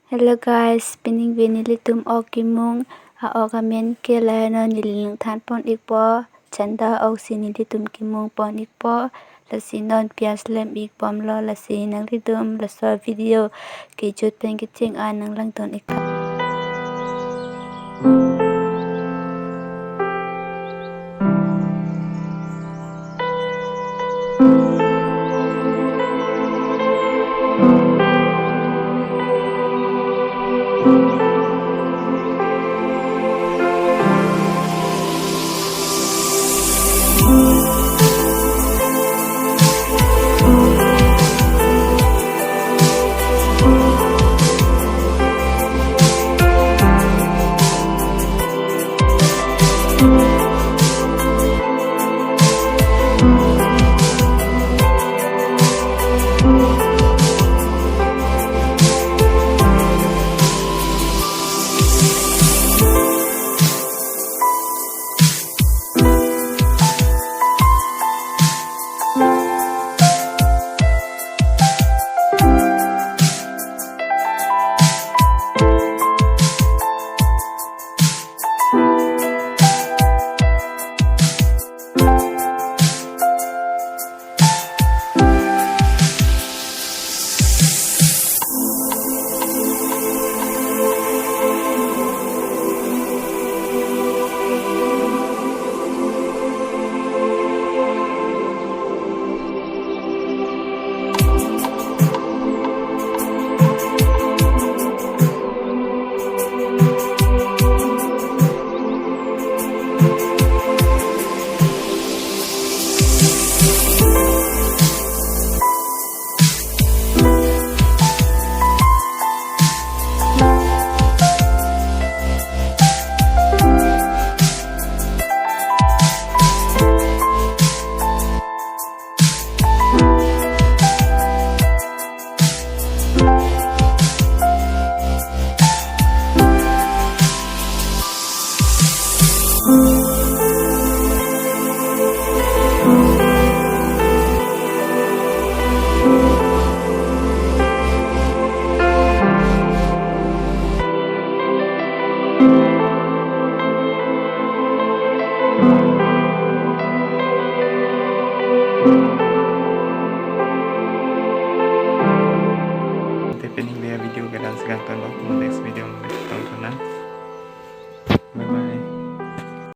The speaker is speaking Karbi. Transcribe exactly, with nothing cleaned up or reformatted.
Hello guys, pining pen nelitum ok kemung, a-ok amen ke la non neli nangthan pon ikpo, chanda ok si nelitum kemung pon ikpo, lasi non pias lem ik bomlo, lasi nanglitum laso video kejut pen kecheng an nanglangdun ik tha. Te pining video ke dance gang ton lo.